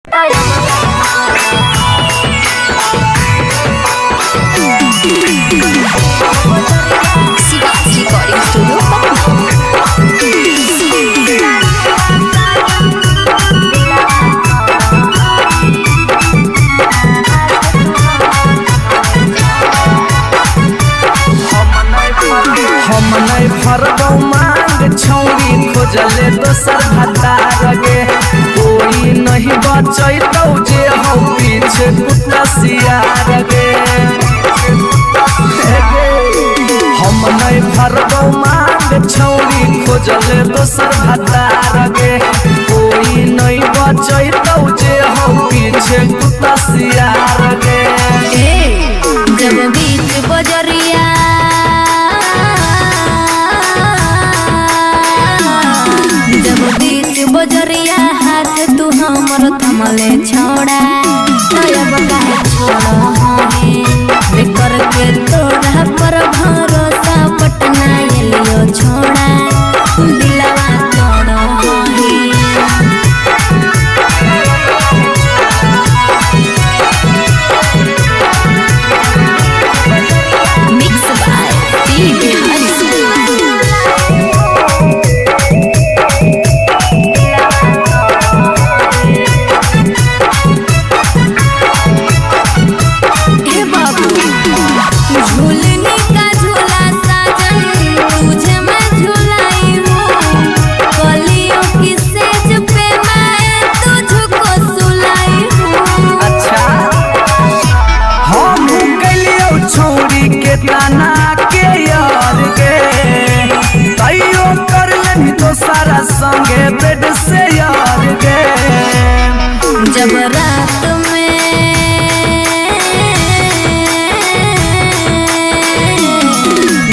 Shiva's Recording Studio, Patna. हम नहीं फरबौ मांग छौरी खोजले दोसर भतार गे, कोई नहीं बचैतौ जे हौ पीछे कुत्ता सियार गे। हम नहीं फरबौ मांग छौरी खोजले दोसर भतार गे, कोई नहीं बचैतौ जे हौ पीछे कुत्ता सियार गे। ए, जब बीच बजरिया, जब बीच बजरिया हाथ तू हमर थमले छोड़ा, तब काहे छोड़ हे बेकर के तोरा पर भरोसा पटना एलियो छोड़ा, दिलवा तोड़ हे। Mix by P Bihari. हे बाबू, झूलने का झूला साजन तुझे मैं झूलाई हूँ, कलियों की सेज पे मैं तुझको सुलाई हूँ। अच्छा, हम कैलियौ छौरी के ताना के यार गे, तैयो कर लेनी तो सारा संगे बेड से यार गे। जब रात में,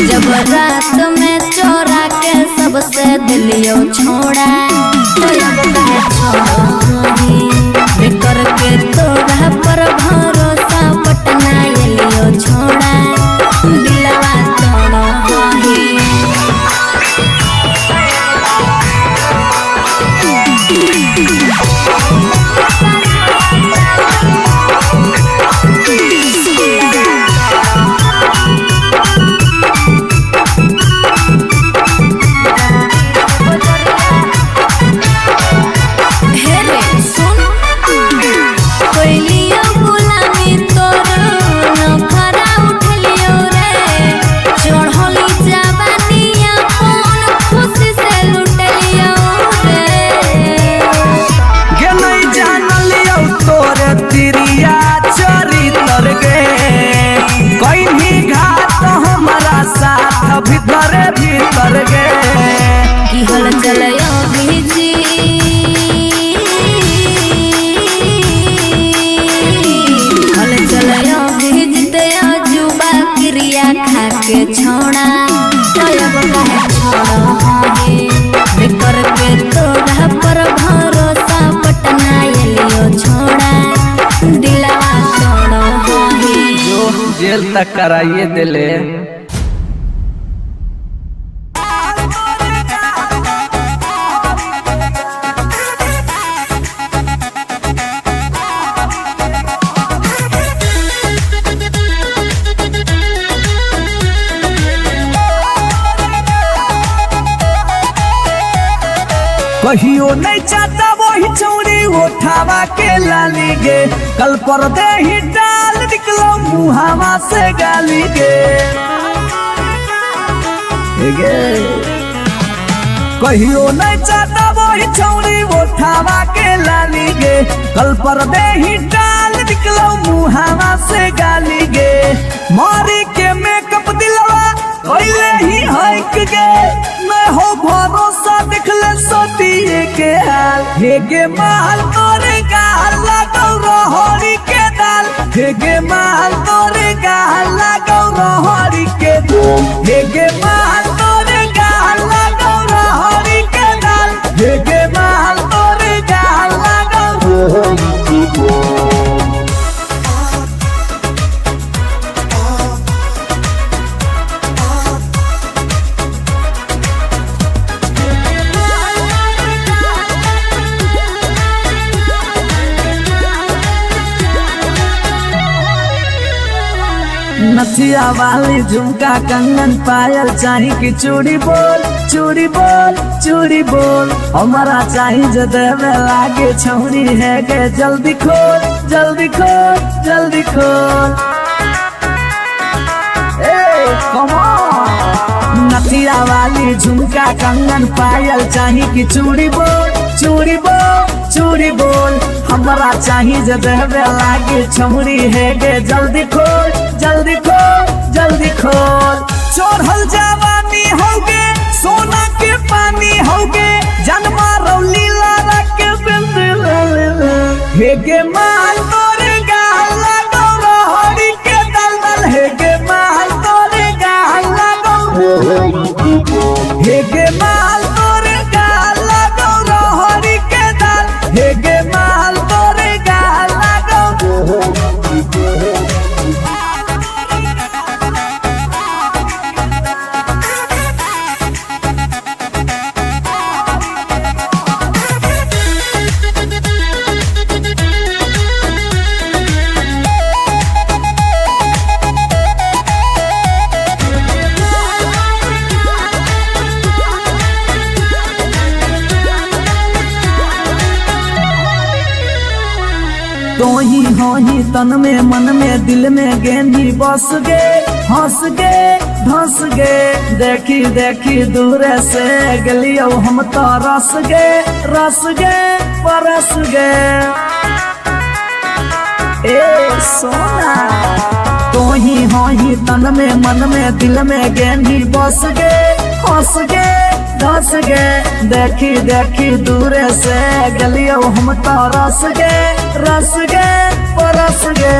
जब रात में चोरा के सबसे दिलियो छोड़ा, तब काहे छोड़ी बेकर के तोरा पर भरोसा पटना एलियो छोड़ा, दिलवा तोड़ हे। हे रे सुन, कोइलियो गुलामी तोर नखरा उठलियो रे, चढ़ली जवानिया कौन खुशी से लुटलियो रे। गे नहीं जानलियौ तोरे तिरिया चरितर गे, कहीं घात हमारा साथ भीतरे भीतर गे। की हल चलयो भिजी, हल चलयो भिजते अजुबा क्रिया खाके छोड़ा, तब काहे छोड़ हे बेकर के तोरा पर भरोसा पटना एलियो छोड़ा, दिलवा तोड़ हे। जो जेल तक कराइए दिले। कहियो नहीं चाहता वही चौड़ी उठावा के लाली गे, कल पर दे ही डाल निकलो मुहावा से गाली गे। ए गे। कहियो नहीं चाहता वही चौड़ी उठावा के लाली गे, कल पर दे ही डाल निकलो मुहावा से गाली गे। मारी के मेकअप दिलवा कोइले ही हक गे, मैं हो भरोसा देखले सतिए के हाल। हे गे माल तोरे गाल लागौ रहरी के दाल, हे गे माल तोरे गाल लागौ रहरी के दाल, हे गे माल तोरे गाल लागौ रहरी के दाल, हे गे माल तोरे गाल लागौ रहरी के दाल। नथिया वाली झुमका कंगन पायल चाही कि चूड़ी बोल, चूड़ी बोल, चूड़ी बोल। हमारा चाही जे देवे लागे छौरी है गे, जल्दी खोल, जल्दी खोल, जल्दी खोल। ए कम ऑन। नथिया वाली झुमका कंगन पायल चाही कि चूड़ी बोल, चूड़ी बोल, चूड़ी बोल। हमरा चाही जे देवे लागे छौरी है गे, जल्दी खोल, जल्दी खोल, जल्दी खोल। चढ़ल जवानी होगे, सोना के पानी होगे, जन्मा रौली लाला के बिंद हे गे माल तोरे गाल लागो रहरी के दलदल, हे गे माल तोरे गाल लागो, हे गे माल तोरे गाल लागो रहरी के दाल, हे गे माल तोरे गाल लागो। तो ही हो ही तन में मन में दिल में गेंदी बस गे, हंस गे, धंस गे, देखी देखी दूर से गलियो हम तो रस गे, रस गे, परस गे। ए सोना तो ही हो ही तन में मन में दिल में गेंदी बस गे, हंस गे, धस गे, देखी देखी दूर से गलियो हम तो रस गे, रस गे, परस गे।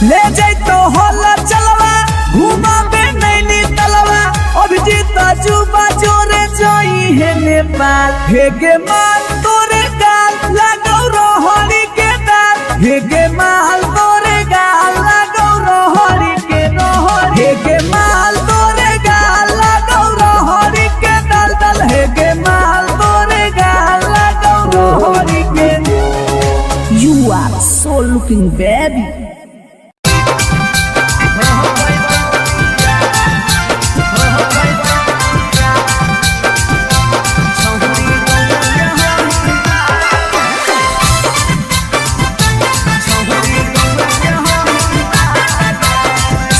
ले जैतो होला चलवा, घुमाबे नैनी तलवा, अभिजीत जुबा जोरे जोई है नेपाल, हे गे माल तोरे गाल लागौ रहरी के दाल, हे गे माल तोरे गाल लागौ रहरी के रहरी, हे गे माल तोरे गाल लागौ रहरी के दाल दाल, हे गे माल तोरे गाल लागौ रहरी के। You are so looking baby.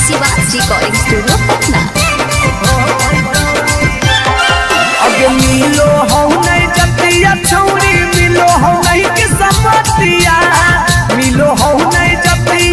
Shiva recording studio Patna. अगे मिलो हो नहीं जतिया छौरी, मिलो हो नहीं के समतिया, मिलो हो नहीं जतिया।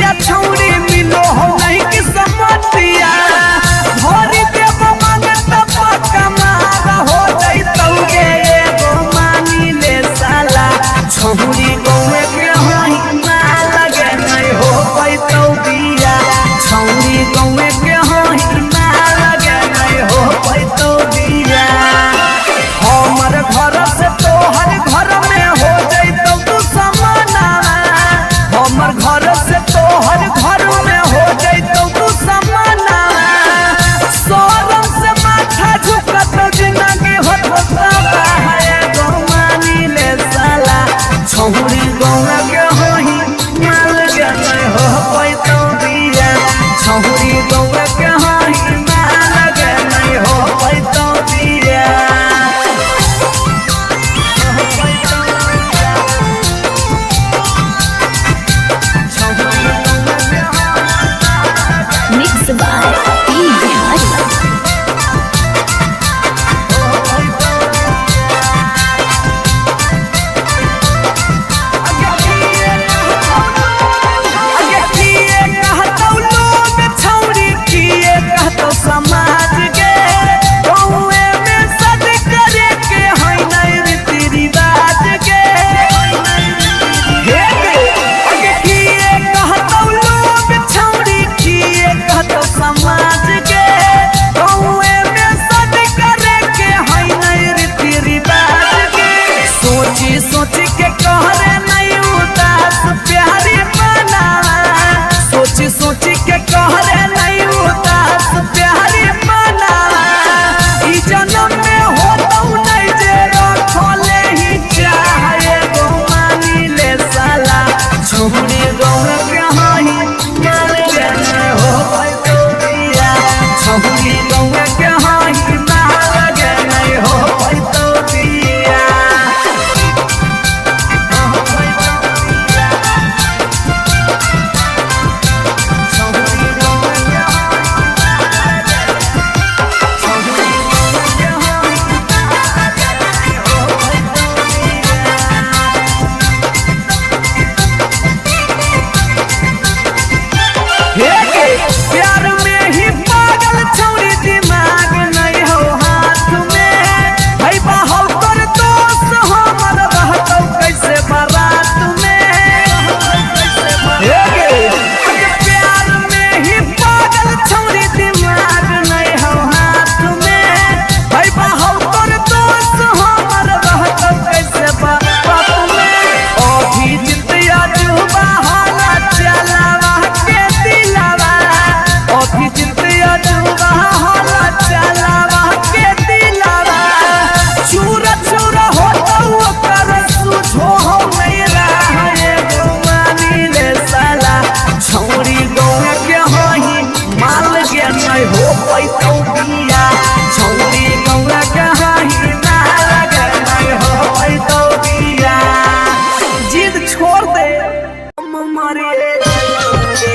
मरिए जइबौगे।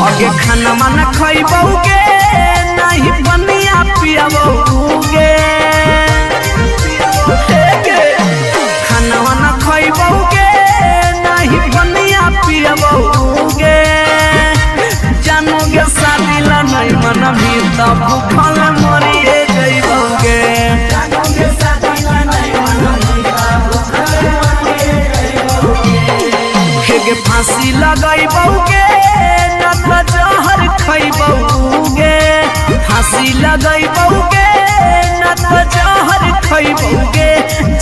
अगे खाना माना खइबौगे नहीं पनिया पियबौगे। हे खाना वाना खइबौगे नहीं पनिया पियबौगे। जानोगे शादी ला नहीं मनभी त भूखल मरिए जइबौगे। जानोगे शादी ला नहीं मनभी त भूखल मरिए जइबौगे। हेगे फांसी लगाइबौगे न त जहर खइबौगे। फांसी लगाइबौगे न त जहर खइबौगे।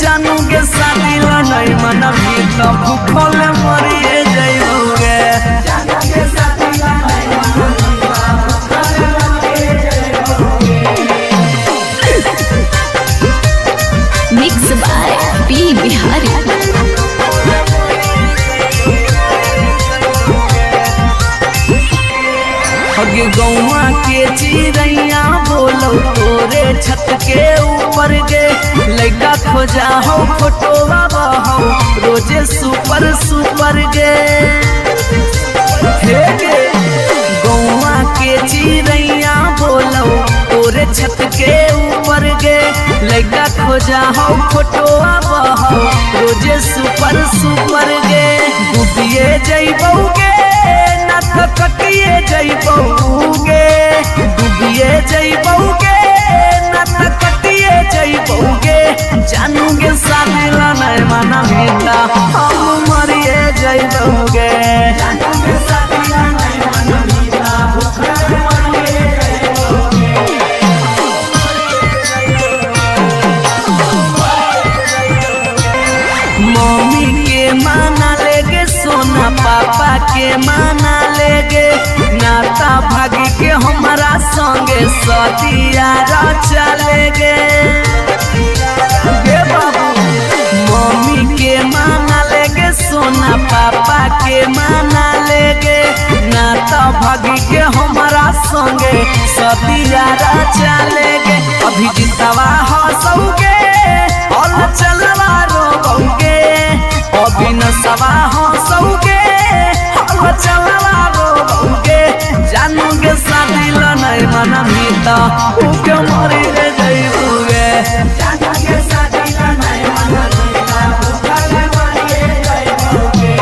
जानोगे शादी ला नहीं मनभी त भूखल मरिए जइबौगे। जानोगे शादी ला नहीं मनभी त भूखल मरिए जइबौगे। Mix by P Bihari. हगे गौआ के चिड़ैया बोलो तोरे छत के ऊपर गे। लड़का खोजा हो फोटोवा बहो रोजे सुपर सुपर गे। हे गे गौआ के चिड़ैया बोलो तोरे छत के ऊपर गे। लड़का खोजा हो फोटोवा बहो रोजे सुपर सुपर गे। डूबिए जइबौगे न त कटिए जइबौगे। डूबिए जइबौगे न त कटिए जइबौगे। जानूगे शादी ला नहीं मनभी त हम मरिए जइबौगे। जानूगे शादी ला नहीं मनभी त भूखल मरिए जइबौगे। मम्मी के माना लेगे सोना पापा के माना लेगे। नाता भागी के हमारा संगे सतिया चलेगे। गे बाबू मम्मी के माना लेगे सोना पापा के माना लेगे। नाता भागी के हमारा संगे सतिया चलेगे। अभी जितवा हंसौगे और चलवा रोबौगे। अभी नसवा हंसौगे और चलवा रोबौगे। जानोगे शादी ला नहीं मनभी त भूखे मरिए जइबौगे। जानोगे शादी ला नहीं मनभी त भूखल मरिए जइबौगे।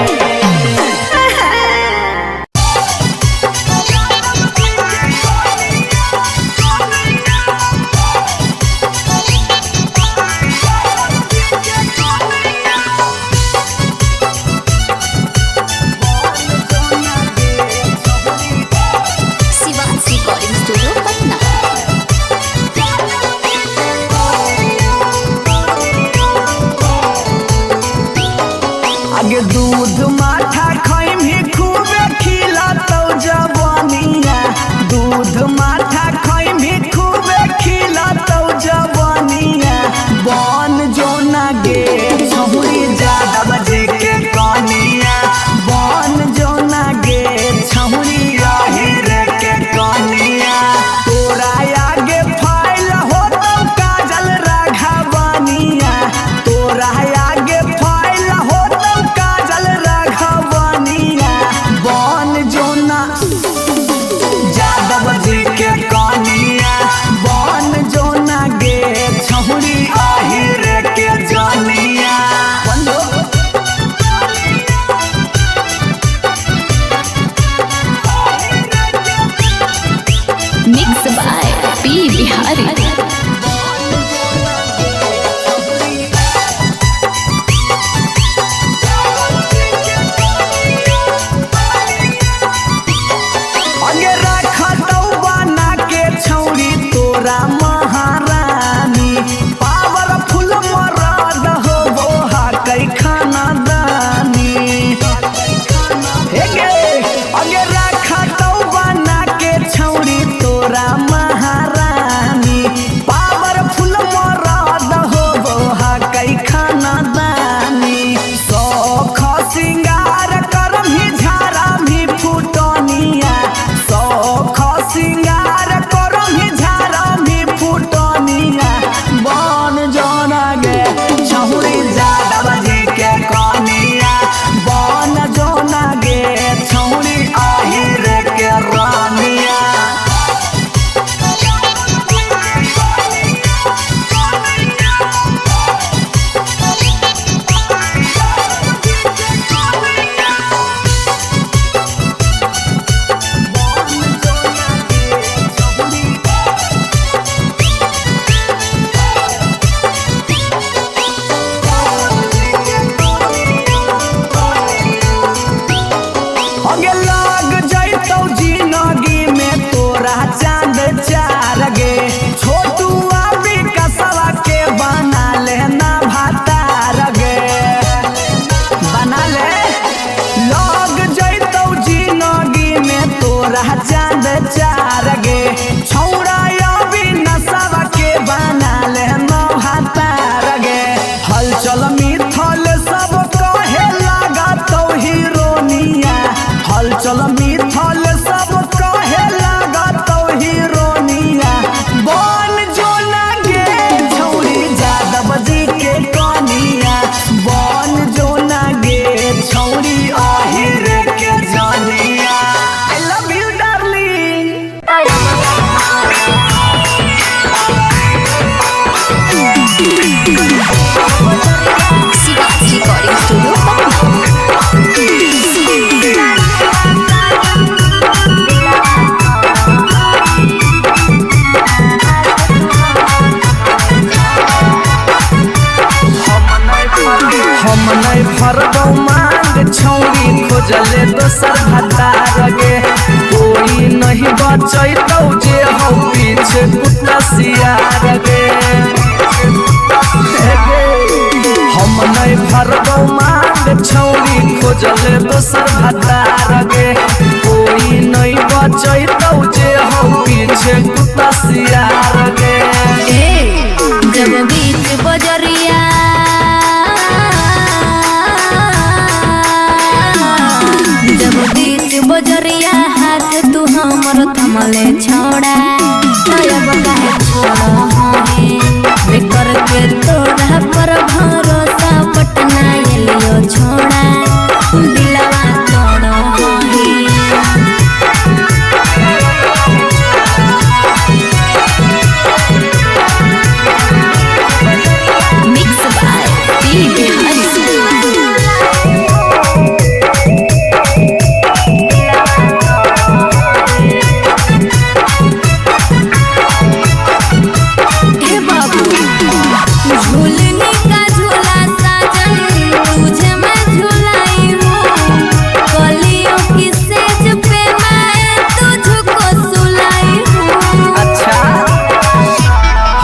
Shiva's recording studio Patna. चंचल मिथल सब कहे लागत हीरोनिया बन जो लागे छौरी जादव जी के कनिया बन जो लागे छौरी आहिर के जानिया। I love you darling. Shiva recording studio Patna. हम नहीं फरबौ मांग छौरी खोजले दोसर भतार गे कोई नहीं बचैतौ जे हौ पीछे कुत्ता सियार गे। हम नहीं फरबौ मांग छौरी खोजले दोसर भतार गे कोई नहीं बचैतौ जे हौ पीछे कुत्ता सियार गे। ए जब बीच बजरिया जब बीच बजरिया हाथ तू हमर थमले छोड़ा तब काहे छोड़ हे बेकर के तोरा पर भरोसा पटना एलियो छोड़ा दिलवा तोड़ हे। Mix by P Bihari. हे बाबू झूलने का झूला साजन तुझे मैं झूलाई हूँ कलियों की सेज पे मैं तुझको सुलाई हूँ। अच्छा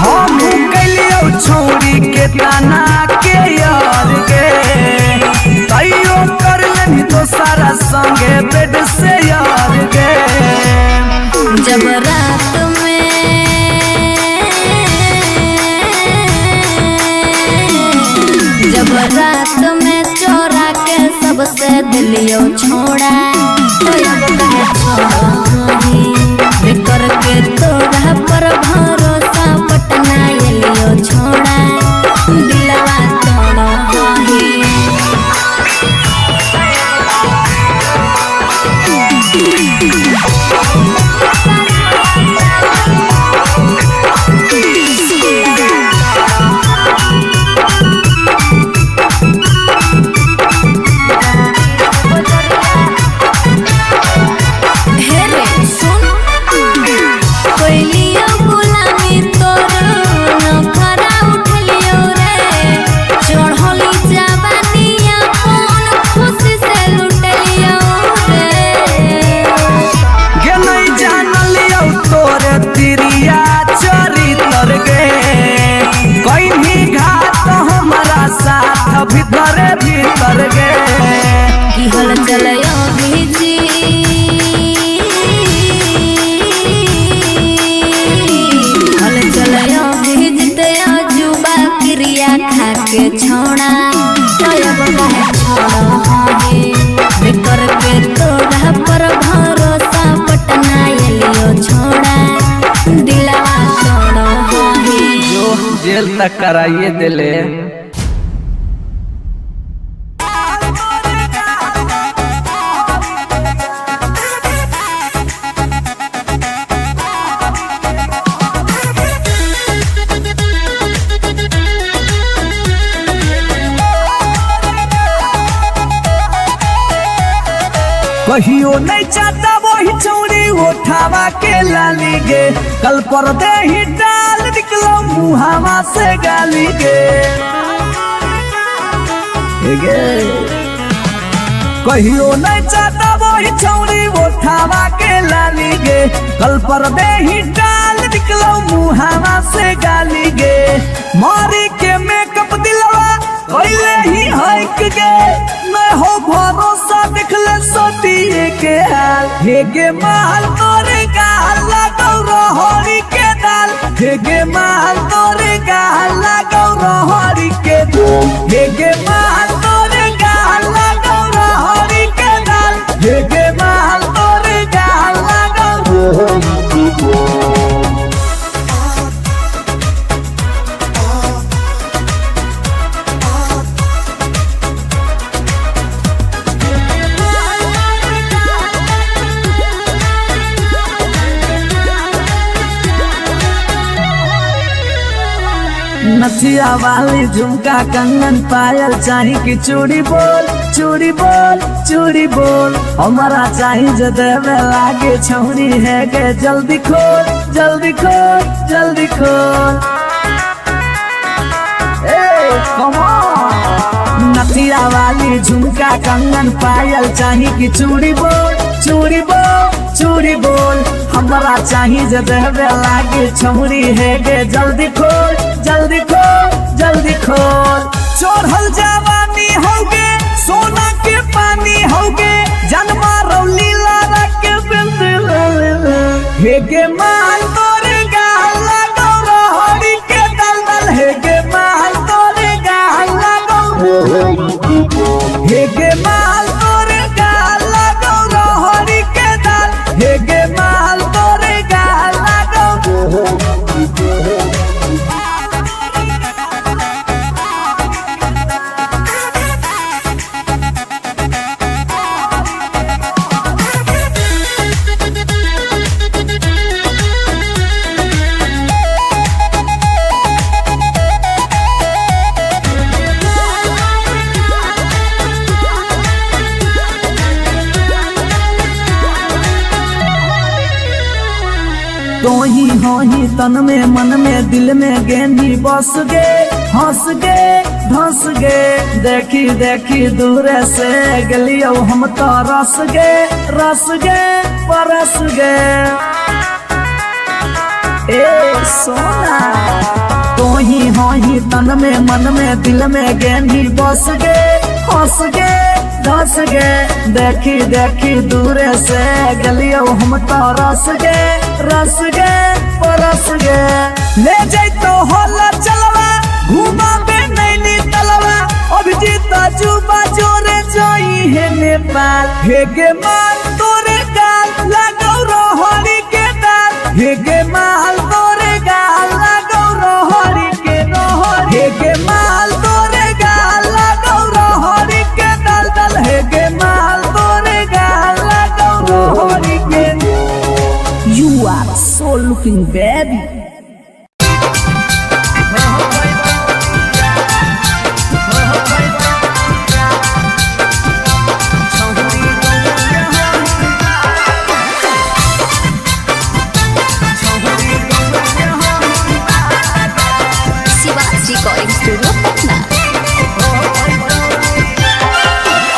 हम कैलियौ छौरी के ताना के यार गे तैयो कर लेनी दोसरा संगे बेड से यार गे। जब रात में जब रात में चोरा के सबसे दिलियो छोड़ा तब काहे छोड़ही बेकर के तोरा पर भरोसा पटना एलियो छोड़ा दिलवा तोड़ही। हे रे सुन कोइलियो गुलामी तोर नखरा उठलियो रे चढ़ली जवानिया कौन खुशी से लुटलियो रे। गे नहीं जानलियौ तोरे तिरिया चरितर गे कहीं घात हमारा साथ भीतरे भीतर गे। की हल चलयो भिजी हल चलयो भिजते अजुबा क्रिया खाके छोड़ा तब काहे छोड़ही बेकर के तोरा पर भरोसा पटना एलियो छोड़ा दिलवा तोड़ही। जो जेल तक कराइए दिले। कहियो नहीं चाहता वही चौड़ी उठावा के लाली गे कल पर दे ही डाल निकलो मुहावा से गाली गे। ए गे कहियो नहीं चाहता वही चौड़ी उठावा के लाली गे कल पर दे ही डाल निकलो मुहावा से गाली गे। मारी के मेकअप दिलवा कैले ही हक गे मैं हो भरोसा देखले सोटिए के हाल हे गे माल तोरे गाल लागौ रहरी के दाल हे गे माल तोरे गाल लागौ रहरी के दाल हे गे माल तोरे गाल लागौ रहरी के दाल हे गे माल नथिया वाली झुमका कंगन पायल चाही कि चूड़ी बोल, चूड़ी बोल, चूड़ी बोल। हमारा चाही जे देवे लागे छौरी है गे, जल्दी खोल, जल्दी खोल, जल्दी खोल। ए कम ऑन। नथिया वाली झुमका कंगन पायल चाही कि चूड़ी बोल, चूड़ी बोल, चूड़ी बोल। हमरा चाही जे देवे लागे छौरी है गे, जल्दी खोल, जल्दी खोल, जल्दी खोल। चढ़ल जवानी होगे, सोना के पानी होगे, जन्मा रौली लारा के बिंद हे गे माल तोरे गाल लागो रहरी के दलदल, हे गे माल तोरे गाल लागो, हे गे माल तोरे गाल लागो रहरी के दाल, हे गे माल तोरे गाल लागो। तो ही हो ही तन में मन में दिल में गेंदी बस गे, हंस गे, धंस गे। देखी देखी दूर से गलियो हम तो रस गे, रस गे, परस गे। ए सोना। तो ही हो ही तन में मन में दिल में गेंदी बस गे, हंस गे, धस गे। देखी देखी दूर से गलियो हम तो रस गे, रस गे, परस गे। ले जैतो होला चलवा, घुमाबे नैनी तलवा, अभिजीत जुबा जोरे जोई है नेपाल। हे गे माल तोरे गाल लागौ रहरी के दाल, हे गे माल तोरे गाल लागौ रहरी के रहरी, हे गे माल तोरे गाल लागौ रहरी के दाल दाल, हे गे माल तोरे गाल लागौ रहरी के। You are so looking baby. Shiva recording studio Patna.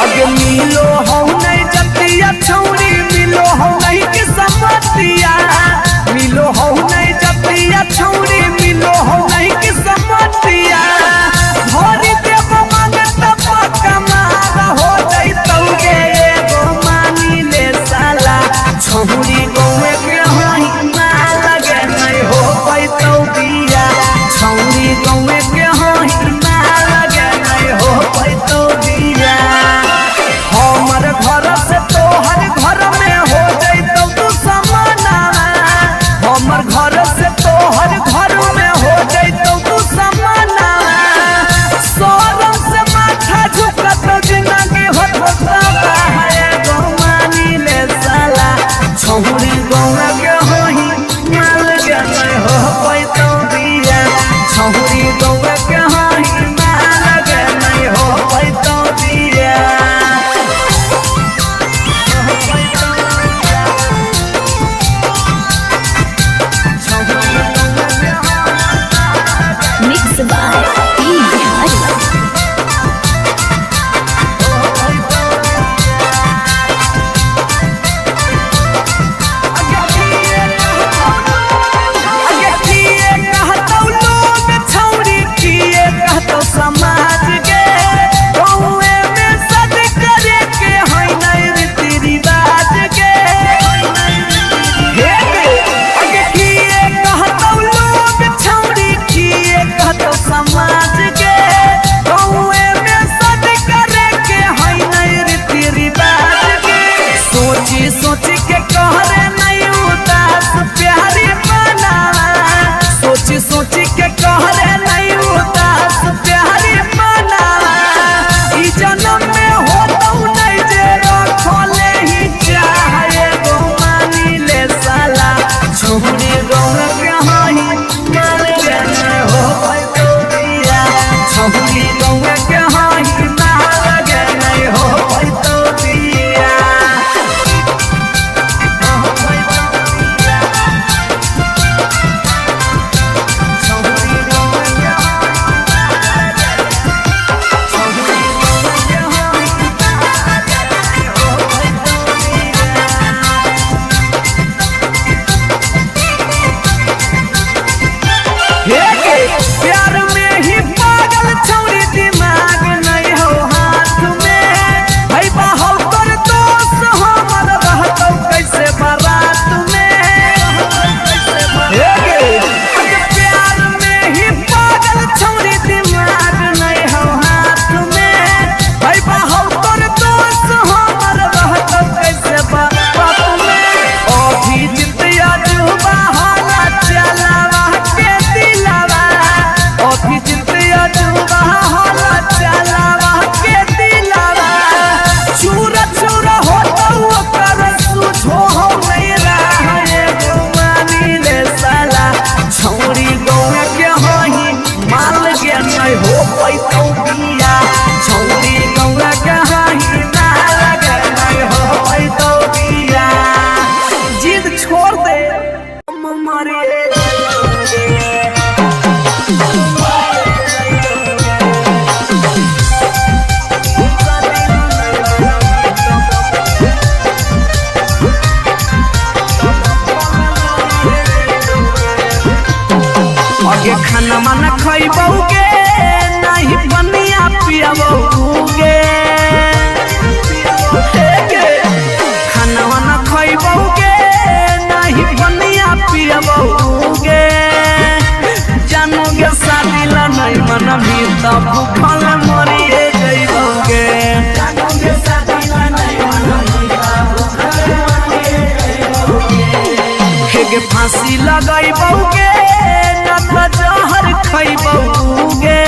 अगे मिलो हो नहीं जतिया छौरी, मिलो हो नहीं के समतिया, मिलो हो नहीं जतिया। खइबौगे नहीं पनिया पियबौगे। हे गे, खानवा न खइबौगे नहीं पनिया पियबौगे। जानोगे शादी ला नहीं मनबी त भूखल मरिए जइबौगे। जानोगे शादी ला नहीं मनबी त भूखल मरिए जइबौगे। हे गे फांसी लगाइबौगे न त जहर खइबौगे।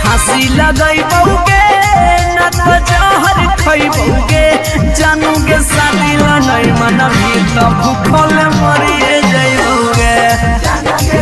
फांसी लगाइबौगे न त जहर खइबौगे। जानोगे शादी ला नहीं मनबी त भूखल मरिए जइबौगे। जानोगे